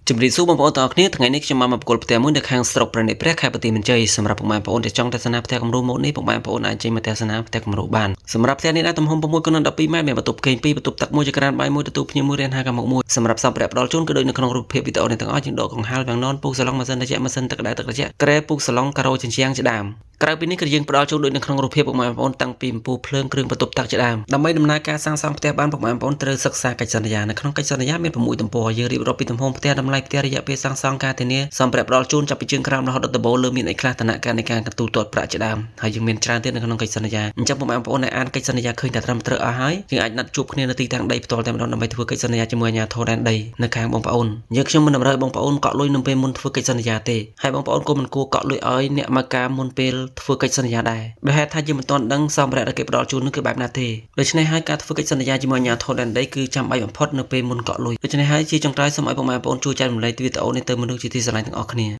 ជំរាបសួរបងប្អូនទាំងអស់គ្នាថ្ងៃនេះខ្ញុំបានមកប្រគល់ផ្ទះមួយនៅខាងស្រុកព្រះនេត្រព្រះខេត្តបន្ទាយមានជ័យសម្រាប់ពុកម៉ែបងប្អូនដែលចង់ទស្សនាផ្ទះគំរូម៉ូតនេះពុកម៉ែបងប្អូនអាចចេញមកទស្សនាផ្ទះគំរូបានសម្រាប់ផ្ទះនេះដែរទំហំ6គុណនឹង12ម៉ែត្រមានបន្ទប់គេង2បន្ទប់ទឹកមួយចក្រានបាយមួយទទួលភ្ញៀវមួយរានហាកាមុខមួយសម្រាប់សម្ភារៈផ្ដល់ជូនគឺដូចនៅក្នុងរូបភាពវីដេអូនេះទាំងអស់យើងដកកង្ហារវាំងននពូកសាឡុងម៉ាស៊ីនត្រជាក់ម៉ាស៊ីនទឹកក្តៅទឹកត្រជាក់ក្រែពូកសាឡុងការ៉ូជញ្ជាំងជាដើមក្រៅពីនេះគឺយើងផ្ដល់ជូនដូចនៅក្នុងរូបភាពពុកម៉ែបងប្អូនតាំងពីអំពូលភ្លើងគ្រឿងបន្ទប់ទឹកជាដើមដើម្បីដំណើរការសាងសង់ផ្ទះបានពុកម៉ែបងប្អូនត្រូវសិក្សាកិច្ចសន្យានៅក្នុងកិច្ចសន្យាមាន6ទំព័រយើងរៀបរាប់ពីទំហំផ្ទះតម្លៃផ្ទះរយៈពេលសាងសង់ការធានាសម្ភារៈផ្ដល់ជូនចាប់ពីជើងក្រោមរហូតដល់ដំបូលលើមានអីខ្លះឋានៈការនៃការទូទាត់ប្រាក់ជាដើមហើយយើងមានច្រើនទៀតនៅក្នុងកិច្ចសន្យាអញ្ចឹងពុកម៉ែបងប្អូនដែលអានកិច្ចសន្យាឃើញតែត្រឹមត្រូវអស់ហើយយើងអាចណាត់ជួបគ្នានៅទីតាំងដីផ្ទាល់តែម្ដងដើម្បីធ្វើកិច្ចសន្យាជាមួយអាជ្ញាធរដែនដីនៅខាងបងប្អូនយើងខ្ញុំមិនតម្រូវឲ្យបងប្អូនកក់លុយនៅពេលមុនធ្វើកិច្ចសន្យាទេហើយបងប្អូនក៏មិនគួរកក់លុយឲ្យអ្នកមកការមុនពេលធ្វើកិច្ចសន្យាដែរដោយហេតុថាយើងមិនទាន់ដឹងសម្ភារៈដែលគេផ្ដល់ជូននោះគឺបែបណាទេដូច្នេះហើយការធ្វើកិច្ចសន្យាជាមួយអាជ្ញាធរដែនដីគឺចាំបាច់បំផុតនៅពេលមុនកក់លុយដូច្នេះហើយជាចុងក្រោយសូមឲ្យពុកម៉ែបងប្អូនជួយចែករំលែកវីដេអូនេះទៅមនុស្សជាទីស្រឡាញ់ទាំងអស់គ្នា។